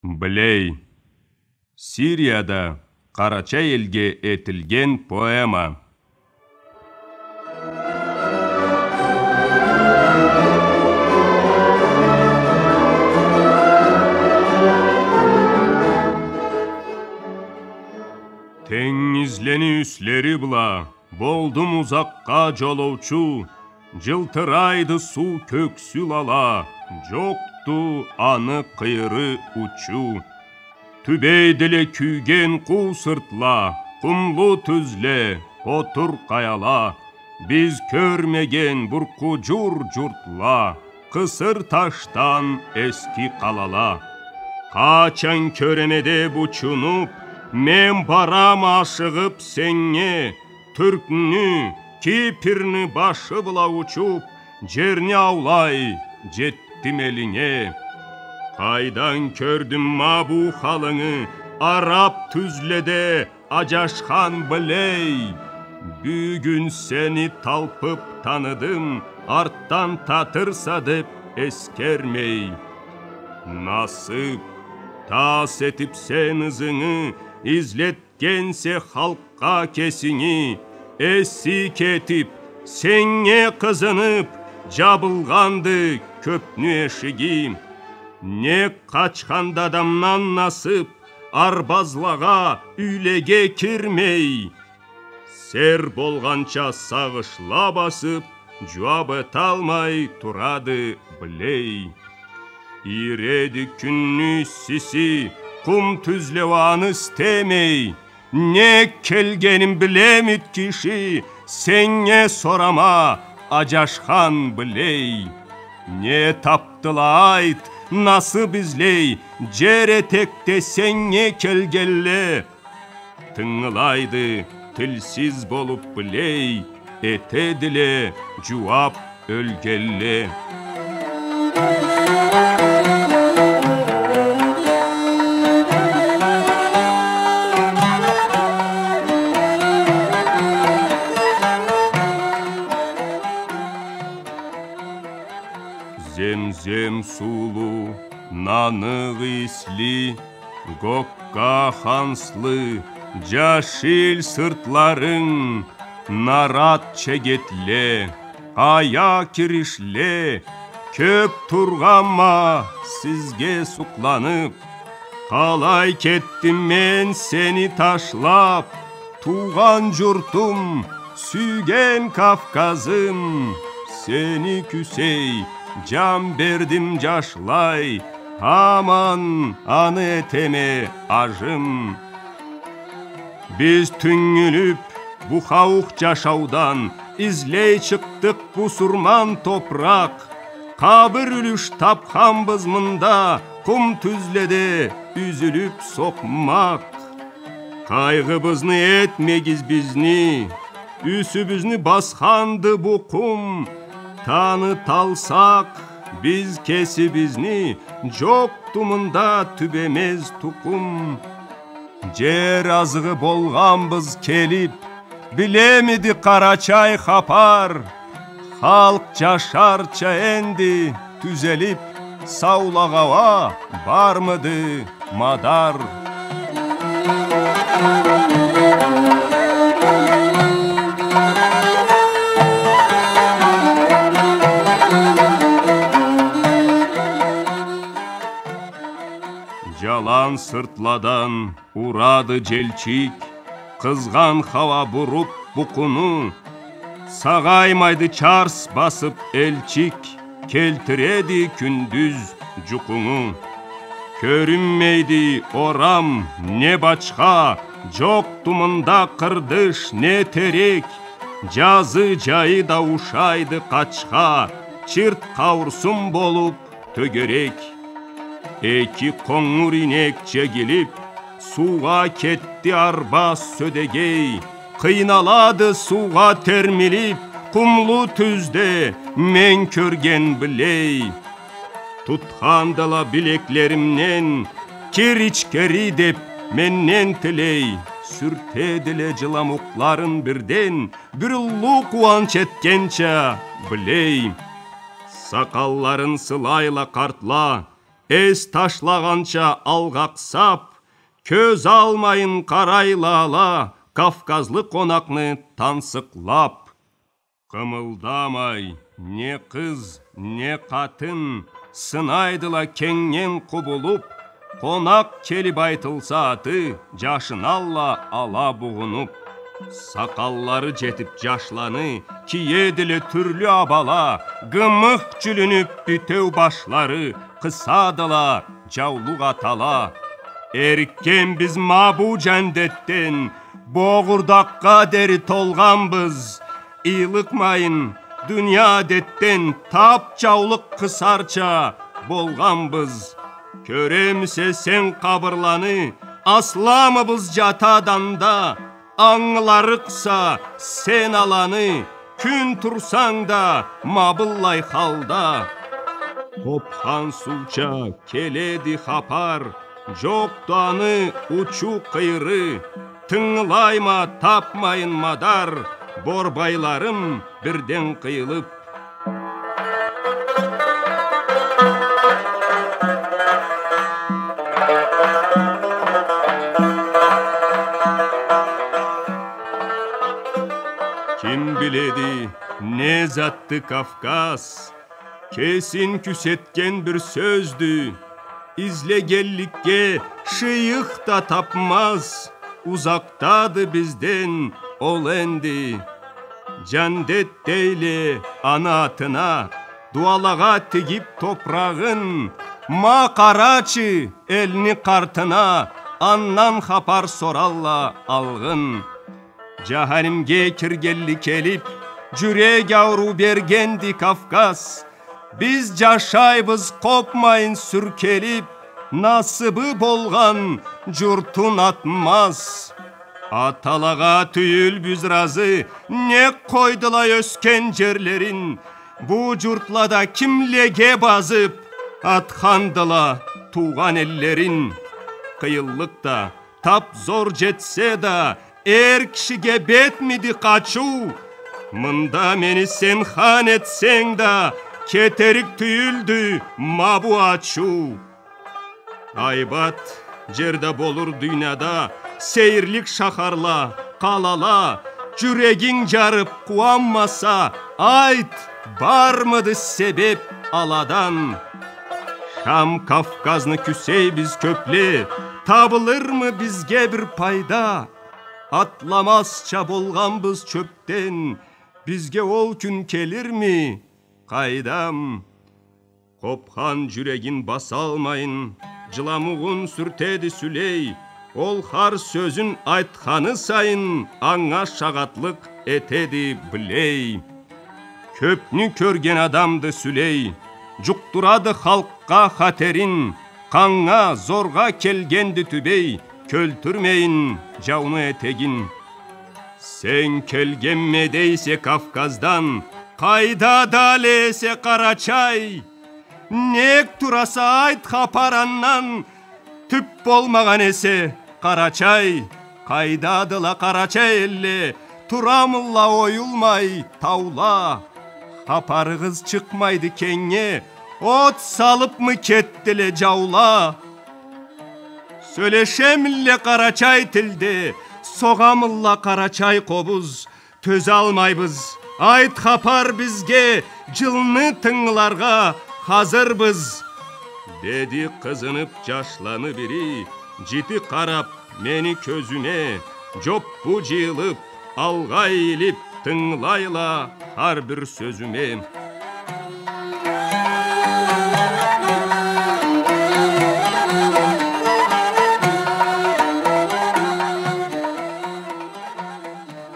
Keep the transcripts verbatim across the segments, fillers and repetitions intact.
Блей. Сирияда къарачай элге этилген поэма. Тенгизлени юслери бла болдум узакъгъа жолоучу, жылтырайды суу кёксю лала, жокъду аны къыйыры, учу. Тюбейдиле кюйген къуу сыртла, къумлу тюзле, къотур къаяла, биз кёрмеген буркъуджур журтла, къысыр ташдан эски къалала. Къачан кёреме деп учунуп, мен барама ашыгъып сеннге, Тюркню, Кипрни башы бла учуп, жерни аулай жетдим элинге. Къайдан кёрдюм ма бу халынгы, араб тюзледе ажашхан Блей? Бюгюн сени талпып таныдым, артдан татырса деп эскермей. Насып, тас этип сен ызынгы, излет Кетгенсе халкъгъа кесинги, эси кетип, сеннге къызынып, жабылгъанды кёпню эшиги. Не къачханды адамдан насып, арбазлагъа, юйлеге кирмей. Сер болгъанча сагъышла басып, жууап эталмай турады Блей. Иреди кюнню иссиси, къум тюзле уа аны истемей. Не келгенин билемид киши, сеннге сорама, ажашхан Блей. Не тапдыла, айт, насып излей, жер этекде сеннге келгенле? Тынгылайды тилсиз болуп Блей, этедиле жууап ёлгенле. Земзем суулу, наныкъ исли, гокка ханслы, жашил сыртларынг, нарат чегетле, къая киришле, кёп тургъанма сизге сукъланып. Къалай кетдим мен сени ташлап, туугъан журтум, сюйген Кавказым, сени кюсей, жан бердим жашлай, аман аны этеме ажым. Биз тюнгюлюп бу хаух жашаудан, излей чыкъдыкъ бусурман топуракъ, къабыр юлюш тапханбыз мында, къум тюзледе юзюлюп сокъмакъ. Къайгъыбызны этмегиз бизни, юсюбюзню басханды бу къум. Таныталсакъ биз кесибизни, жокъду мында тюбемез тукъум. Жер азыгъы болгъанбыз келип, билемиди Къарачай хапар? Халкъ жашарча энди тюзелип, саулагъа уа бармыды мадар? Жалан сыртладан урады желчик, къызгъан хауа буруп букъуну, сагъаймайды чарс басып элчик, келтиреди кюндюз жукъунгу. Кёрюнмейди орам, не бачха, жокъду мында къырдыш, не терек, жазы-жайы да ушайды къачха, чырт къауурсун болуп тёгерек. Эки къонгур ийнек жегилип, суугъа кетди арбаз сёдегей. Къыйналады суугъа термилип, къумлу тюзде мен кёрген Блей. Тутхандыла билеклеримден, кир ичгери деп менден тилей. Сюртедиле жыламукъларын бирден, бир уллу къууанч этгенча Блей. Сакъалларын сылайла къартла, Эс ташлагъанча алгъа къысап, кёз алмайын къарайла ала, кавказлы къонакъны тансыкълап. Къымылдамай не къыз, не къатын, сынайдыла кенгден къубулуп, къонакъ келип айтылса аты, джашыналла ала бугъунуп. Сакъаллары джетип джашланы киедиле тюрлю абала, гымыкъ джюлюнюп бютеу башлары, къысадыла джаулукъ атала. Эрикгенбиз ма бу джандетден, богъурдакъгъа дери толгъанбыз. Ыйлыкъмайын, дуния адетден тап джаулукъ къысарча болгъанбыз. Кёремисе сен къабырланы, асламыбыз джата адамда, ангыларыкъса сен аланы, кюн турсанг да ма быллай халда. Къопхан сууча келеди хапар, джокъду аны учуу къыйыры. Тынгылайма, тапмайын мадар, борбайларым бирден къыйылып. Ким биледи, не затды Кавказ? Кесин кюсетген бир сёздю. Излегенликге шыйых да тапмаз, узакъдады бизден ол энди. Джандет дейле аны атына, дуалагъа тигип топурагъын, ма къарачы элни къартына, андан хапар соралла алгъын. Джаханимге киргенли келип, джюрек ауруу бергенди Кавказ. Биз джашайбыз къопмайын сюркелип, насыбы болгъан джуртун атмаз. Аталагъа тюйюлбюз разы, нек къойдула ёсген джерлерин. Бу джуртлада кимлеге базып атхандыла туугъан эллерин. Къыйынлыкъ да тап зор джетсе да, эр кишиге бетмиди къачыу? Мында мени сен хан этсенг да, кетерик тюйюлдю ма бу ачыу. Айбат джерде болур дунияда сейирлик шахарла, къалала, джюрегинг джарып къууанмаса, айт, бармыды себеп аладан? Шам Кавказны кюсейбиз кёпле, табылырмы бизге бир пайда? Атламазча болгъанбыз чёпден, бизге ол кюн келирми? Къайдам? Къопхан джюрегин басалмайын, джыламугъун сюртеди Сюлей. Ол хар сёзюн айтханы сайын анга шагъатлыкъ этеди Блей. Кёпню кёрген адамды Сюлей, джукъдурады халкъгъа хатерин. Къаннга, зоргъа келгенди тюбей, кёлтюрмейин джауну этегин. Сен келгенме дейсе Кавказдан, къайда да эсе Къарачай? Нек тураса, айт хапар андан, тюп болмагъан эсе Къарачай. Къайдадыла къарачай элле, турамылла оюлмай таула? Хапарыгъыз чыкъмайды кенгнге, от салыпмы кетдиле джаула? Сёлешемилле къарачай тилде, согъамылла къарачай къобуз. Тёзалмайбыз, айт хапар бизге, джылны тынгыларгъа хазырбыз. Деди къызынып джашланы бири, джити къарап мени кёзюме, джоппу джыйылып, алгъа ийилип, тынгылайла хар бир сёзюме.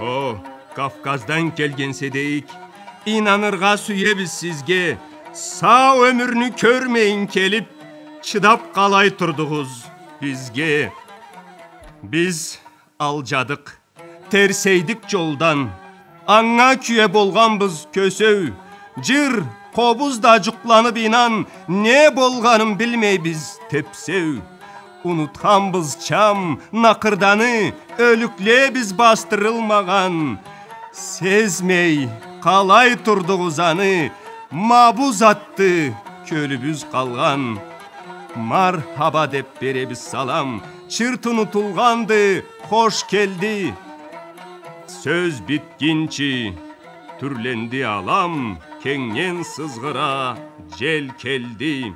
О, Кавказдан келгенсе дейик, ийнаныргъа сюебиз сизге. Сау ёмюрню кёрмейин келип, чыдап къалай турдугъуз бизге? Биз алджадыкъ, терсейдик джолдан, анга кюе болгъанбыз кёсеу. Джыр, къобуз да джукъланып ийнан, не болгъанын билмейбиз тепсеу. Унутханбыз чам, накъырданы, ёлюкле биз бастырылмагъан. Сезмей къалай турдугъуз аны, ма бу затды кёлюбюз къалгъан. Мархаба деп беребиз салам, чырт унутулгъанды, хош келди. Сёз битгинчи тюрленди алам, кенгден сызгъыра жел келди.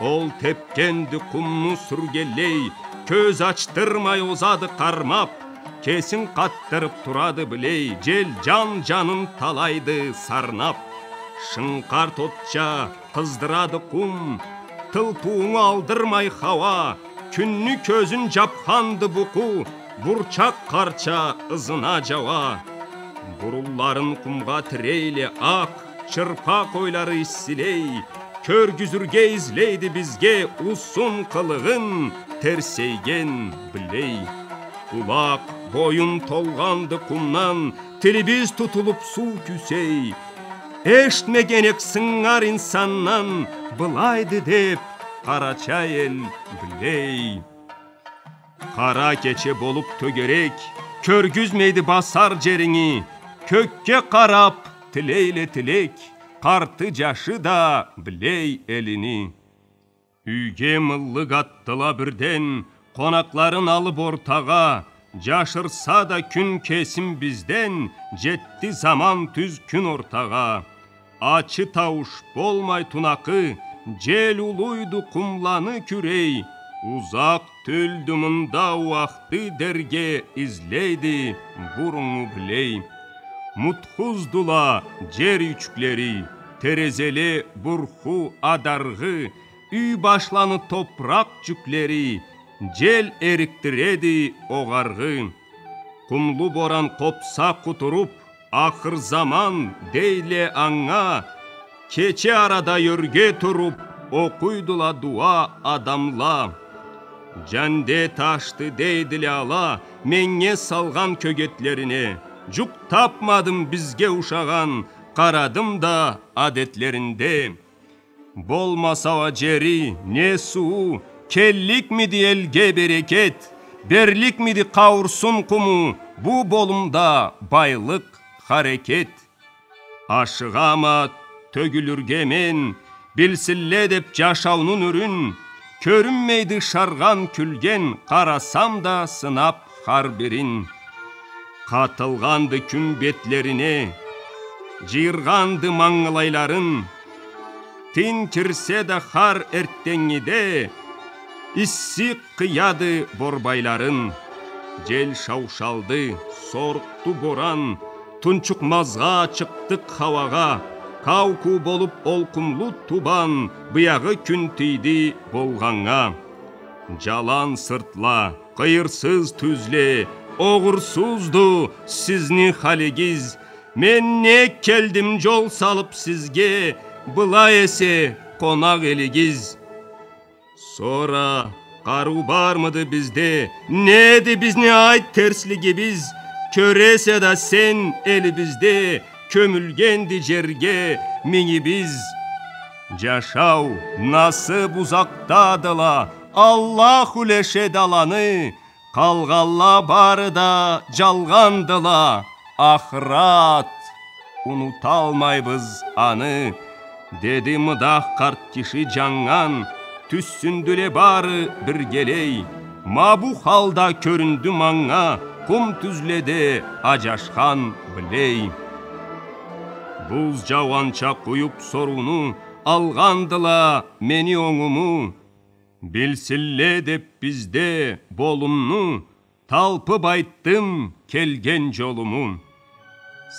Ол тепгенди къумну сюргенлей, кёз ачдырмай озады къармап, кесин къатдырып турады билей, жел жан-жанын талайды сарнап. Шынкъарт отча къыздырады къум, тылпыуунгу алдырмай хауа, кюнню кёзюн жапханды букъу, бурчакъ къарча ызына жауа. Бурунларын къумгъа тирейле акъ, чырпа къойлары иссилей, кёргюзюрге излейди бизге узун къылыгъын терсейген билей. Къулакъ, боюн толгъанды къумдан, тилибиз тутулуп суу кюсей. Эшитмегенек сынгар инсандан былайды деп Къарачай эл билей. Къара кече болуп тёгерек, кёргюзмейди басар жеринги. Кёкге къарап тилейле тилек, къарты-жашы да билей элини. Юйге мыллык атдыла бирден, къонакъларын алып ортагъа. Жашырса да кюн кесин бизден, жетди заман тюз кюн ортагъа. Ачы таууш болмай тунакъы, жел улуйду къумланы кюрей. Узакъ тюлдю мында уакъты дерге, излейди буруннгу билей. Мутхуздула жер юйчюклери, терезеле, бурху, адаргъы, юй башланы топуракъ жюклери, жел эрикдиреди огъаргъы. Къумлу боран къопса къутуруп, ахыр заман дейле анга, кече арада ёрге туруп, окъуйдула дуа адамла. Жандет ашды дейдиле ала, меннге салгъан кёгетлерине. Жукъ тапмадым бизге ушагъан, къарадым да адетлеринде. Болмаса уа жери, не суу, келликмиди элге берекет, берликмиди къауурсун къуму, бу болумда байлыкъ, харекет. Ашыгъама тёгюлюрге мен, билсинле деп жашауну нюрюн, кёрюнмейди шаргъан, кюлген, къарасам да сынап хар бирин. Къатылгъанды кюн бетлерине, жыйыргъанды мангылайларын. Тин кирсе да хар эрттенгиде, исси къыяды борбайларын. Жел шаушалды, соркъду боран, тунчукъмазгъа чыкъдыкъ хауагъа. Кау-куу болуп ол къумлу тубан, быягъы кюн тийди болгъаннга. Жалан сыртла, къыйырсыз тюзле, огъурсузду сизни халигиз. Мен нек келдим жол салып сизге, былай эсе къонакъ элигиз. Сора къарыу бармыды бизде, неди бизни, айт, терслигибиз? Кёресе да сен элибизде, кёмюлгенди жерге мингибиз. Жашау, насып узакъдадыла, Аллах юлешеди аланы, къалгъанла бары да жалгъандыла, ахырат, унуталмайбыз аны, деди мыдах къарт киши жанган, тюссюндюле бары биргелей. Ма бу халда кёрюндю манга къум тюзледе ажашхан билей. Буз жаугъанча къуюп сорууну, алгъандыла мени онгуму. Билсинле деп бизде болумну, талпып айтдым келген жолуму.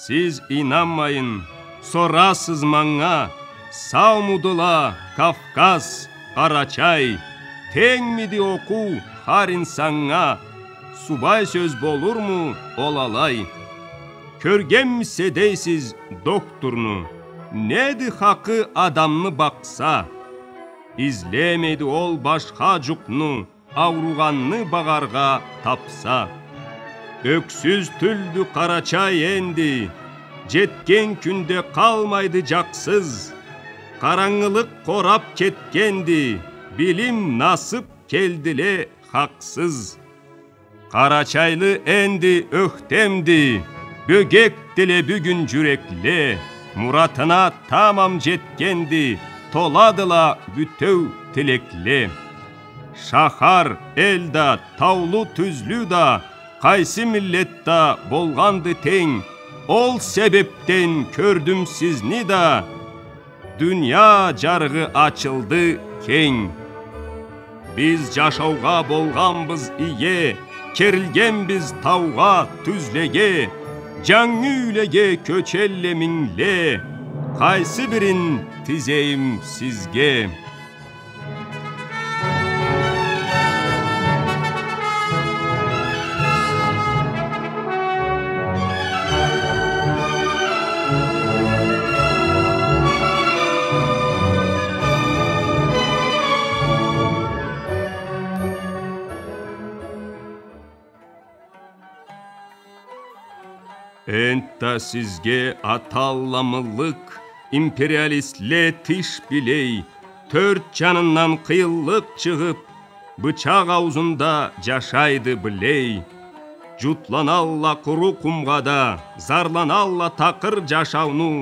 Сиз ийнанмайын, сорасыз манга, саумудула Кавказ, Къарачай, тенгмиди окъуу хар инсаннга? Субай сёз болурму ол алай? Кёргенмисе дейсиз докторну, неди хакъы адамны бакъса? Излемейди ол башха жукъну, ауругъанны багъаргъа тапса. Ёксюз тюлдю Къарачай энди, жетген кюнде къалмайды жакъсыз. Къарангылыкъ къорап кетгенди, билим, насып келдиле хакъсыз. Къарачайлы энди ёхтемди, бёгекдиле бюгюн жюрекле, муратына тамам жетгенди, толадыла бютеу тилекле. Шахар, эл да, таулу, тюзлю да, къайсы миллет да болгъанды тенг, ол себепден кёрдюм сизни да, дуния джарыгъы ачылды кенг. Биз джашаугъа болгъанбыз ие, керилгенбиз таугъа, тюзлеге, джангы юйлеге кёчелле мингле, къайсы бирин тизейим сизге? Энтда сизге аталла мыллык, империалистле тиш билей, тёрт джанындан къыйынлыкъ чыгъып, бычакъ аузунда джашайды билей. Джутланалла къуру къумгъада, зарланалла такъыр джашауну,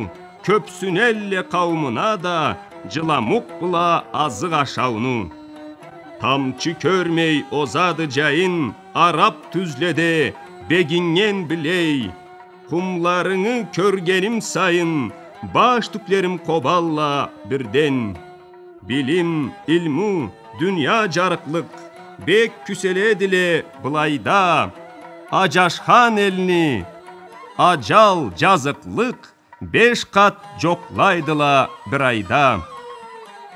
кёпсюнелле къауумуна да, джыламукъ бла азыкъ ашауну. Тамчы кёрмей озады джайын, араб тюзледе бегиннген билей. Къумларынгы кёргеним сайын, баш тюклерим къобалла бирден. Билим, илму, дуния джарыкълыкъ бек кюселедиле былайда. Аджашхан элни аджал, джазыкълыкъ беш къат джокълайдыла бир айда.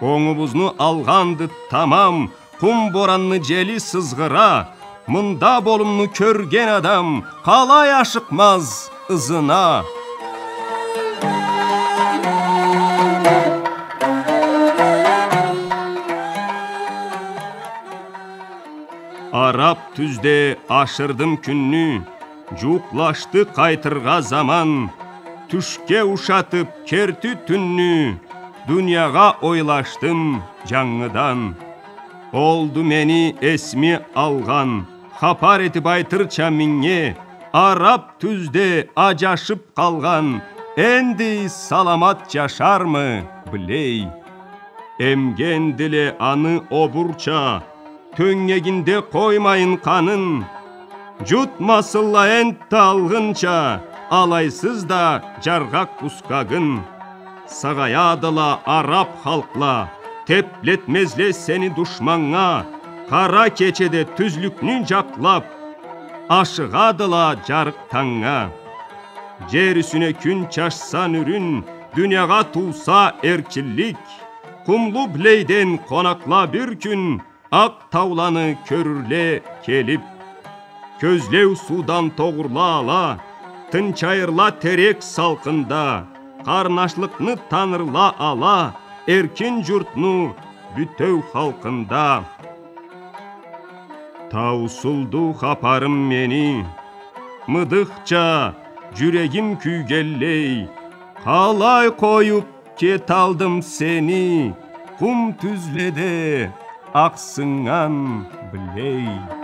Онгубузну алгъанды тамам, къум боранны джели сызгъыра, мында болумну кёрген адам къалай ашыкъмаз ызына? Араб тюзде ашырдым кюнню, джууукълашды къайтыргъа заман. Тюшге ушатып керти тюнню, дуниягъа ойлашдым джангыдан. Олду мени эсими алгъан, хапар этип айтырча минге, араб тюзде аджашып къалгъан энди саламат джашармы билей? Эмгендиле аны обурча, тёнгегинде къоймайын къанын. Джутмасынла энтда алгъынча алайсыз да джаргъакъ бускагын. Сагъаядыла араб халкъла, теплетмезле сени душманнга, къара кечеде тюзлюкню джакълап, ашыгъадыла джарыкъ тангнга. Джер юсюне кюн чачса нюрюн, дуниягъа тууса эркинлик, къумлу Блейден къонакъла бир кюн Акъ тауланы кёрюрле келип. Кёзлеу суудан тогъурла ала, тынчайырла терек салкъында, къарнашлыкъны танырла ала, эркин джуртну бютеу халкъында. Таусулду хапарым мени, мыдыхча джюрегим кюйгенлей, къалай къоюп кеталдым сени, къум тюзледе акъсыннган Блей.